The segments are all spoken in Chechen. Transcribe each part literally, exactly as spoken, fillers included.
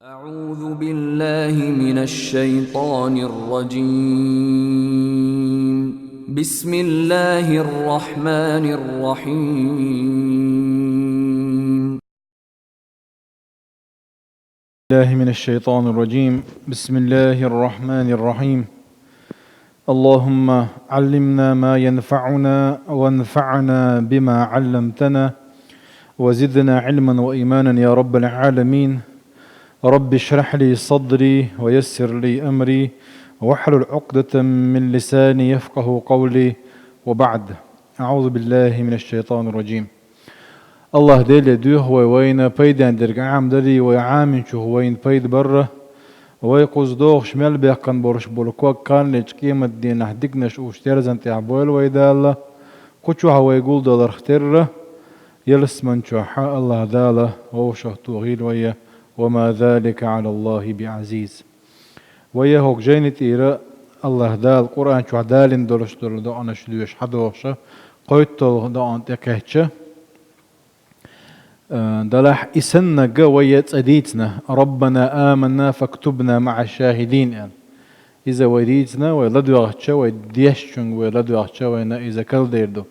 أعوذ بالله من الشيطان الرجيم. بسم الله الرحمن الرحيم. بالله من الشيطان الرجيم. بسم الله الرحمن الرحيم. اللهم علمنا ما ينفعنا وانفعنا بما علمتنا وزدنا علما وإيمانا يا رب العالمين. رب اشرح لي صدري ويسر لي أمري واحلل عقدة من لساني يفقه قولي وبعد. أعوذ بالله من الشيطان الرجيم. Аллах Деле доьху вай вайна пайден дерг Ӏамадарий, вай Ӏаминчух вайна пайда барра, вай кхуза догӀуш мел беккхана болуш болу ког кханлечу къематдийнахь диканаш уьш терзан тӀехь бойла вай Дала, кху чохь вай гулдаларх терра, ялсаман чохь Аллах Дала вовшахтохийла вай, وما ذلك على الله بعزيز. Вай хӀокху жайни тӀера Аллах Дала Къуръан чохь далийна долуш долу доӀанаш доьшуш хьадохуша, кхойтталгӀа доӀан тӀекхаьчча, Э, делахь и саннарг вай цӀа дийцина, «Раббана аманна фактубна маӀа шахидин», аьлла. Иза вай дийцина, вай ладоьгӀча, вай дешчуьнга вай ладоьгӀча, вайна иза карладер ду.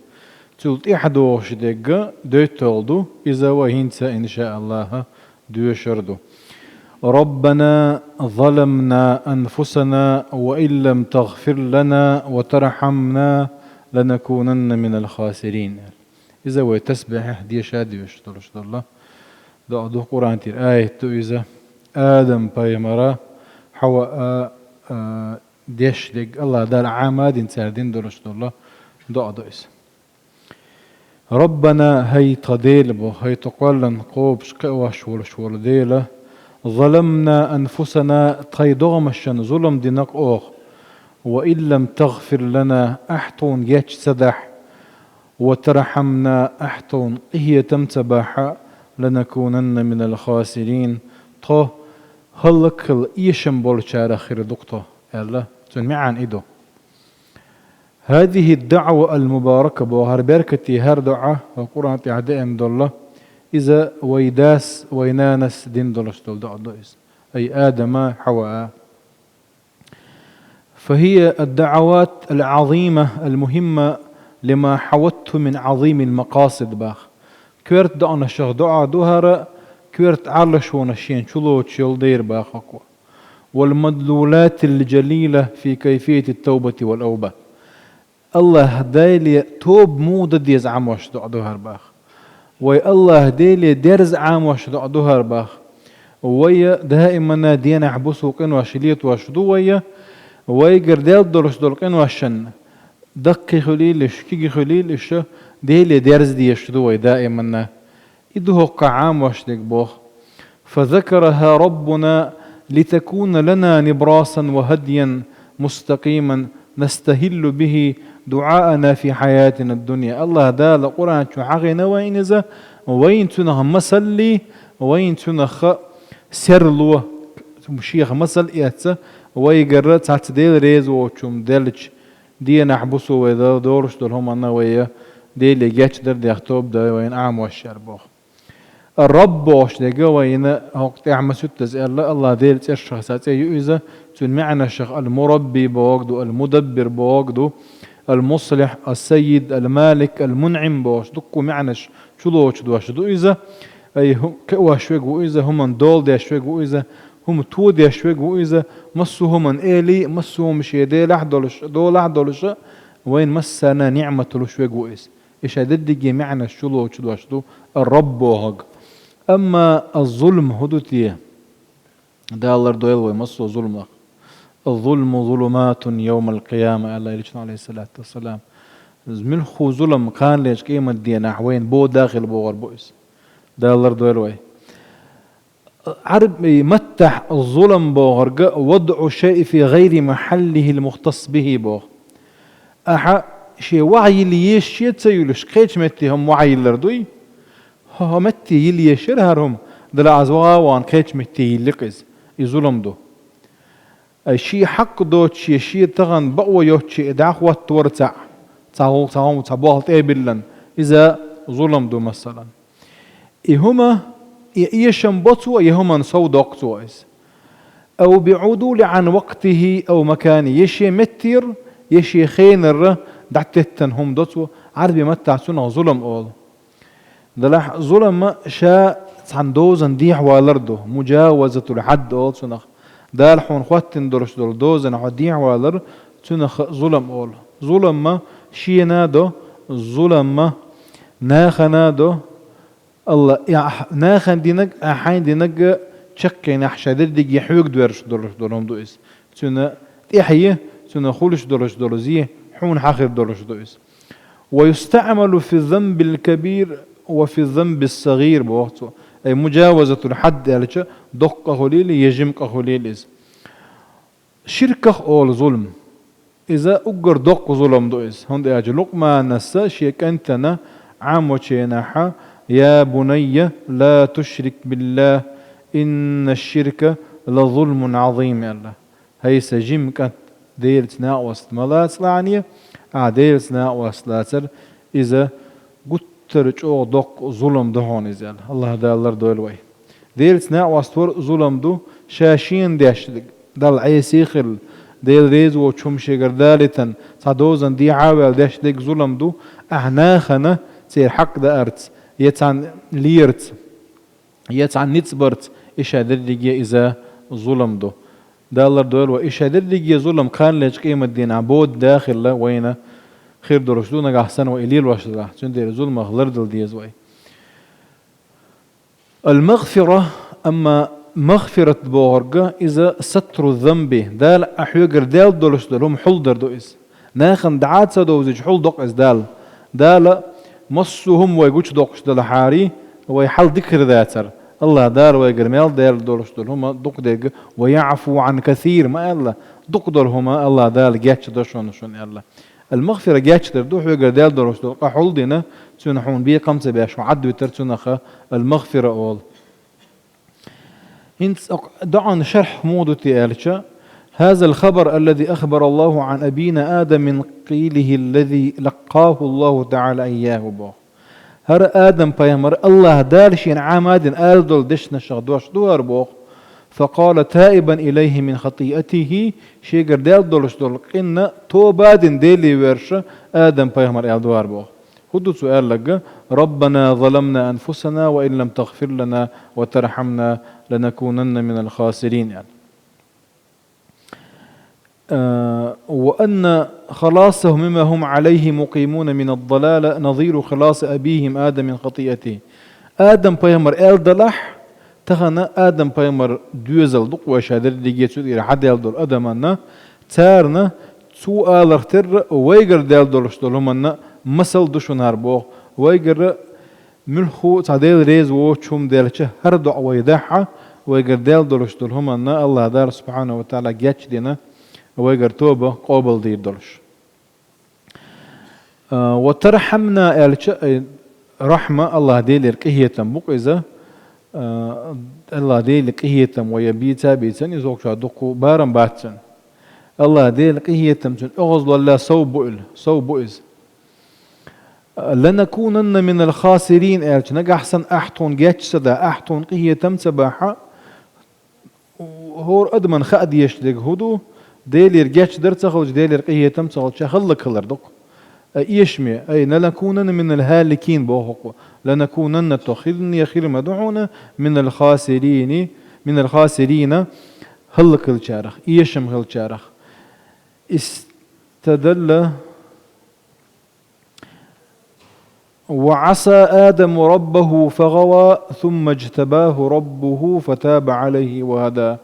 Цул тӀаьхьа догӀуш дерг доьтталгӀа ду, иза вай хӀинца, иншааллахӀ, доьшур ду. «ربنا ظلمنا أنفسنا وإن لم تغفر لنا وترحمنا لنكونن من الخاسرين». Иза вай тасбихьехь деша а доьшуш долуш долу доӀа ду, Къуръан тӀера аят ду иза. Адам-пайхамара, Хьава а, а, деш дерг, Аллах Дала Ӏама а дина цара дина долуш долу доӀа ду иза. «Раббана», хӀай тхан Дела боху, хӀай тхо кхоьллина кхобуш кхиош волуш волу Дела, «заламна анфусана», тхайн догӀмашна зулам дина-кх оха, «ва ин лам тагъфир лана», ахь тхуна геч ца дахь, «ва тархьамна», ахь тхуна къинхетам ца бахь, «ланакунанна минал хасирин», тхо хӀаллакьхила эшам болчарах хир ду-кх тхо, аьлла, цуьнан маьӀна и ду. «ХӀазихӀи ад-даӀва ал-мубарака», боху хӀара беркате хӀара доӀа, хӀокху Къуръан тӀехь деана долу, иза вай дас, вай нанас дина долуш долу доӀа ду иза. Ай Адама, Хьава а. «ФахӀия ад-даӀават ал-Ӏазима ал-мухӀимма лима хьаватхӀу мин Ӏазимил макъасид», баха. Коьрта доӀанашах доӀа ду хӀара, коьрта Ӏалашонаш шена чулоцуш йолу дера баха хӀокхо. «Вал мадлулатил жалила фи кайфиятит тавбати вал авба». Аллах Деле тоба муха дан деза Ӏамош доӀа ду хӀара баха. Вай Аллах Деле дерза Ӏамош доӀа ду хӀара баха. Вай даимана денахь бусу къинош летош ду вай, вайгара делла долуш долу къиношна даккхий хуьлийла уьш, кегий хуьлийла уьш, Деле дерза дезаш ду вай даимана. И ду хӀокхо Ӏамош дерг боху. «ФазакарахӀа Раббуна литакуна лана нибрасан ва хӀадйан мустакъиман настахӀиллу бихӀи дуӀаана фи хьаятина ад-дунья». Аллах Дала Къуръан чу хьахийна вайна иза, вайна цунах масаллий, вайна цунах серло, шех масал эцна, вайгара цхьацца Дела реза воцучу хӀума делча, денахь бусу вай долуш долу хӀуманна вай Деле гечдар дехь тоба дан вайна Ӏамош яр боху. Рабб бохуш дерг вайна хӀокху тӀехь масуьттаза аьлла, Аллах Делан цӀершах цхьа цӀе ю иза, цуьнан маьӀнашах ал-Мурабби бохург ду, ал-Мудаббир бохург ду, ал-Муслихь, ас-Саййид, ал-Малик, ал-МунӀим бохуш дуккха маьӀнаш чулоцуш дош ду иза. Ай, хӀу-, кхиош верг ву иза, хӀуманна дола деш верг ву иза, хӀума тодеш верг ву иза, массо а хӀуманна элий, массо а хӀума шен делахь а долуш, долахь а долуш, вайна массарна ниӀмат луш верг ву иза. И шайн дерриге маьӀнаш чулоцуш дош ду Рабб бохург. Амма аз-зулм хӀун ду те? Дала лардойла вай массо а зуламах. «Аз-зулму зулуматун йовмал къияма», аьлла Элчано, алейхиссалату вассалам. Муьлхха зулам кханалечу къематденахь вайна бода хила бохур бу иза. Дала лардойла вай. Ӏарбий маттахь зулам бохург «вадъу шайъи фи гӀайри махьаллихӀил мухтасс бихӀи» боху. Ахьа шен вахьа йилла езаш шен ца йолуш, кхечу метте хӀума вахьа йиллар дуй? ХӀо-, хӀо метте йилла езаш яра хӀара хӀума, дала Ӏаза ваха а вахана кхечу метте йиллира иза. И зулам ду. Ай, шен хьакъ доцуш, шен тахана бакъо йоцуш и дӀахӀоттора цхьаъ, цхьа гӀу-, цхьа гӀу-, цхьа болх тӀе а биллина, иза зулам ду, масалан. И хӀума, я эшам бо цо, я хӀуманна сов доккху цо иза. أو بعدول عن وقته أو مكانه, я шен меттера, я шен хенара дӀатеттина хӀума до цо, Ӏарбийн маттахь цунах зулам олу. Делахь зулам ша цхьана дозанна дехьавалар ду, муджавазатул хьадд олу цунах. Дала хьуна хӀоттина долуш долу дозанна хьо дехьавалар, цунах зулам олу. Зулам шена до, зулам нахана до, Алла, я, нахана динарг, а хьайна динарг чаккхенехь ша дерриге хьоьга доьрзуш долуш долу хӀума ду иза. Цуьнан тӀаьхье, цуьнан хуьлуш долуш долу зе хьуна хьан хир долуш ду иза. ويستعمل في الذنب الكبير وفي الذنب الصغير боху цо. Ай муджавазатул хьадд аьлча, доккха къа хуьлийла, я жима къа хуьлийла иза. Ширках олу зулам. Иза уггар доккха зулам ду иза. ХӀунда аьлча Лукъманас шен кӀантана Ӏамоченахьа: «Я бунайя, ла тушрик биллахь, инна ширка ла зулмун Ӏазим», аьлла. «ХӀай сан жима кӀант, Делаца накъост ма лацалахьане, ахь Делаца накъост лацар, иза гуттар а чӀогӀа доккха зулам ду хьуна иза», аьлла. Аллаха Дала лардойла вай. Делаца накъост вар а зулам ду, ша шена деш дерг, Далла Ӏеса хилла, Дела реза воцчу хӀума шегара далийтина, цхьа дозанна дехьа а ваьлла деш дерг зулам ду, ахь нахана церан хьакъ даарца, я царна лерца, я царна ницкъ барца, и ша дерриге иза зулам ду. Дала лардойла вай, и ша дерриге зулам кханалерчу къематдийнахь бода дахилла вайна хир долуш ду, нагахь санна вай и лелош делахь, цундела зуламах лардала деза вай. Ал-магфира, амма магфират бохург иза сатру занби, Дала а хьоьгара даьлла долуш долу хӀума хьулдар ду иза. Нахана дӀа а ца довзийча хьулдокху иза Дала. Дала массо а хӀума вай гучудоккхуш делахьара, вай хьал дикар дацара. Аллаха Дала вайгара мел даьлла долуш долу хӀума дукха дерг, ва яӀфу Ӏан касир ма аьлла, дукха долу хӀума Аллаха Дала гечдо шуна, шуна аьлла. Ал-магфира гечдар ду, хьоьгара даьлла долуш долу къа хьулдина, цуьнан хьуна бекхам ца беш, хьо Ӏад витар, цунах ал-магфира олу. ХӀинца оцу доӀан шархь муха ду те аьлча: «Хазал хабар аллази ахбараллаху Ӏан абина Адам мин къилихи аллази лаккаху Аллаху таӀала ийяху», боху. ХӀара Адам-пайхамар Аллаха Дала шена Ӏама а дина ала долу дешнашах дош ду хӀара боху. «Факъала таибан илайхи мин хатиатихи», шегара даьлла долуш долу къинна тоба а дина Деле воьрша Адам-пайхамар аьлла ду хӀара боху. ХӀун ду цо аьлларг? «Раббана заламна анфусана ва ин лам тагфир лана ва тархьамна ланакунанна минал хасирин», аьлла. Э, «ва анна халасахум мимма хум алайхи мукъимуна минад далала назиру халаси абихим Адам мин хатиатихи». Адам-пайхамар аьлла далахь, тахана Адам-пайхамар доьзал ду-кх вай ша дерриге цу тӀера хьадаьлла долу адаманна, царна цо аларх терра вайгара даьлла долуш долу хӀуманна масал ду шуна хӀара боху. Вайгара муьлхха а цхьа Дела реза воцучу хӀума делча, хӀара доӀа вай дахьа, вайгара даьлла долуш долу хӀуманна Аллаха Дала субхьанаху ва таӀала гечдина, вайгара тоба къобалдийр долуш. А, «ва тархьамна» аьлча, ай, рахьма Аллаха Делера къинхетам бу-кх иза, а, Аллаха Делера къинхетам вай бийца а бийцина, иза воккхача дуккха барам бац цуьнан. Аллаха Делан къинхетам цуьнан оьгӀазлолла сов бу ила, сов бу иза. «Ланакунанна минал хасирин» аьлча, нагахь санна ахь тхуна геч ца дахь, ахь тхуна къинхетам ца бахь, хӀора адаман хаа дезаш дерг хӀун ду? Делера гечдар ца хилча, Делера къинхетам ца хилча, хӀаллакхилар ду-кх. Ай, эшаме, ай, «ланакунанна минал хӀаликин» боху-кх. «Ланакунанна» тхо хилла, хир ма ду хьуна, «минал хасирини», «минал хасирина», хӀаллакхилчарах, эшам хилчарах. Истадалла «Ва Ӏаса Адаму раббаху фагъава, сумма жтабаху раббуху фатаба алайхи ва хада».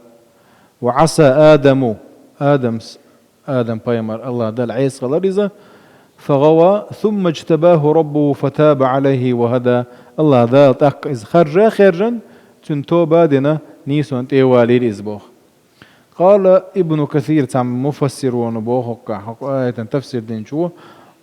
«Ва Ӏаса Адаму», Адамс, Адам-пайхамар, Аллаха Дала Ӏеса хилар иза, «фагъава, сумма жтабаху раббуху фатаба алайхи ва хада». Аллаха Дала тӀаккха иза харжа а хаьржина, цуьнан тоба а дина, нийсонан тӀе а валийра иза боху. Къала Ибну Касир, цхьа муфассиро боху хӀокху, хӀокху аятан тафсир динчо: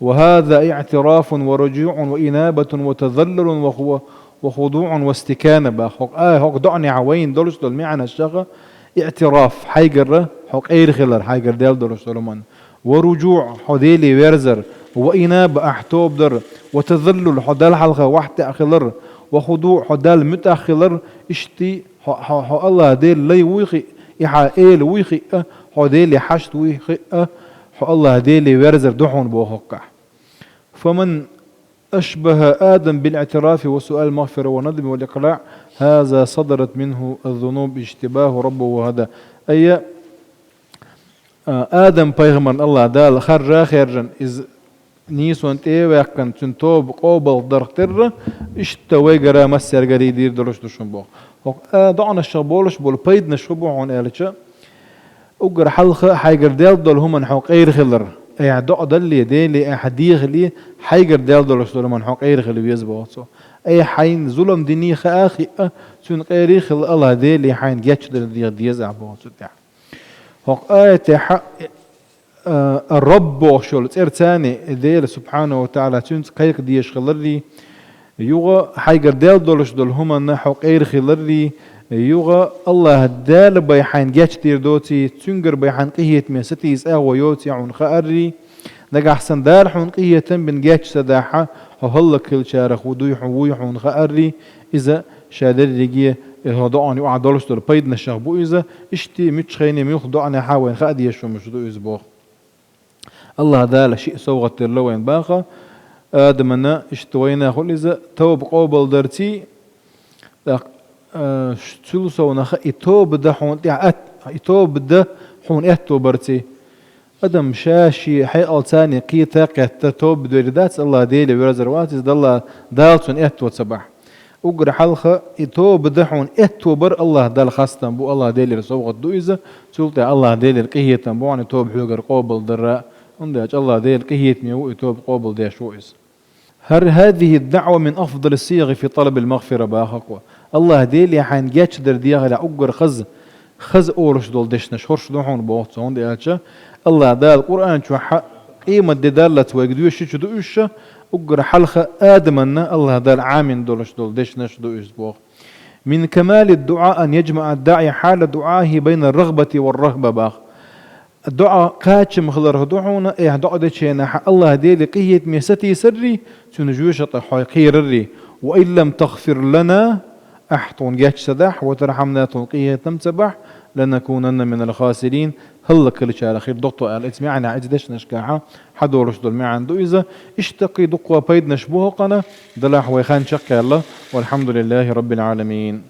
«Ва хаза иътирафун ва ружуъун ва инабатун ва тазаллулун ва ху-, ва худуъун ва истикана», боху. ХӀокху ай-, хӀокху доӀанехь вайна долуш долу маьӀнаш шаха: иътираф, хьайгара хьо къера хилар, хьайгара даьлла долуш долу хӀуманна, ва ружуъ, хьо Деле верзар, ва инаба, ахь тоба дар, ва тазаллул, хьо Далла хьалха вахтеӀ хилар, والخضوع, хьо Далла муьтӀахь хилар, иштта хьо, хьо, хьо АллахӀ Дела лай вуй хиъ, и хьа эла вуй хиъ, хьо Деле хьашт вуй хиъ, хьо АллахӀ Деле верзар ду хьуна боху хӀоккхахь. فمن أشبه آدم بالاعتراف وسؤال المغفرة والندم والإقلاع، هذا صدرت منه الذنوب اجتباه ربه وهداه. Ай, а, Адам пайхамарна АллахӀ Дала харра а хержан, иза нийсонан тӀе а ваьккхина, цуьнан тоба къобалдарх терра, иштта вайгара массаьргара дийр долуш ду шуна боху. ХӀокху, а, доӀанашах болуш болу пайданаш хӀун бу хьуна аьлча, уггар хьалха хьайгара даьлла долу хӀуманна хьо къера хилар. Айхьа доӀа далле, Деле айхьа дехале, хьайгара даьлла долуш долу хӀуманна хьо къера хила веза боху цо. Айхьа хьайна зулам диний хаа а хиъа, цуьнан къера хила АллахӀ Деле хьайна гечдар деха деза ахь боху цу тӀехь. ХӀокху аятехьа, а, Рабб бохуш йолу цӀерца Дела субхьанаху ва таӀала цуьнца кхайкха дезаш хиларрий, юха хьайгара даьлла долуш долу хӀуманна хьо къера хиларрий, юха АллахӀ Дала бай хьайна гечдийр доций, цуьнгара бай хьайна къинхетаме сатийса агӀо йоций хьуна хааррий, нагахь санна Дала хьуна къинхетам бина геч ца дахьа, хьо хӀаллакьхилчарах ву дуй хьуна, вуй хьуна хааррий, иза ша дерриге, э, хьо доӀана юкъахь долуш долу пайданашах бу иза, иштта муьлххачу хенахь муьлхха доӀанехьа вайна хаа дезаш хӀуманаш ду иза боху. АллахӀ Дала шиъ совгӀат делла вайна баха, Адамана иштта вайна хуьлу иза, тоба къобалдарций, тӀаккха, а, ш-, цул совнаха и тоба дан хьуна тӀехь ат-, и тоба дан хьуна аьтто барций. Адам ша шен хьекъалца кхета а кхетта тоба дер дац, АллахӀ Деле верзар вац иза, Далла, Дала цунна аьтто ца бахь. Уггар хьалха и тоба дан хьуна аьтто бар АллахӀ Далла хастам бу, АллахӀ Делера совгӀат ду иза, цул тӀаьхьа АллахӀ Делера къинхетам бу хьуна и тоба хьоьгара къобалдарра, хӀунда аьлча АллахӀ Дела къинхетаме ву, и тоба къобалдеш ву иза. هل هذه الدعوة من أفضل الصيغ في طلب المغفرة, баха-кх. АллахӀ Деле хьайна гечдар дехалехь уггар хаза, хаза олуш долу дешнаш хӀорш ду хьуна боху цо, хӀунда аьлча АллахӀ Дала Къуръан чохь къемат де даллалц вайга доьшуш ду уьш, уггар хьалха Адаманна АллахӀ Дала Ӏамийна долуш долу дешнаш ду уьш боху. من كمال الدعاء أن يجمع الداعي حال دعائه بين الرغبة والرهبة, баха. ДоӀа кхачам хиларх ду хьуна, айхьа доӀа дечу хенахь АллахӀ Деле къинхетаме сатийсаррий, цуьнан жоьжахатех хьо кхераррий. وإن لم تغفر لنا, ахь тхуна геч ца дахь, وترحمنا, тхуна къинхетам ца бахь, لنكونن من الخاسرين, хӀаллакьхилчарах хир ду тхо аьлла, иза маьӀна, иза дешнашкахь хьадолуш долу маьӀна ду иза. Иштта кхин дуккха пайданаш бу хӀокхана, делахь вай хан чекхъяьлла. والحمد لله رب العالمين.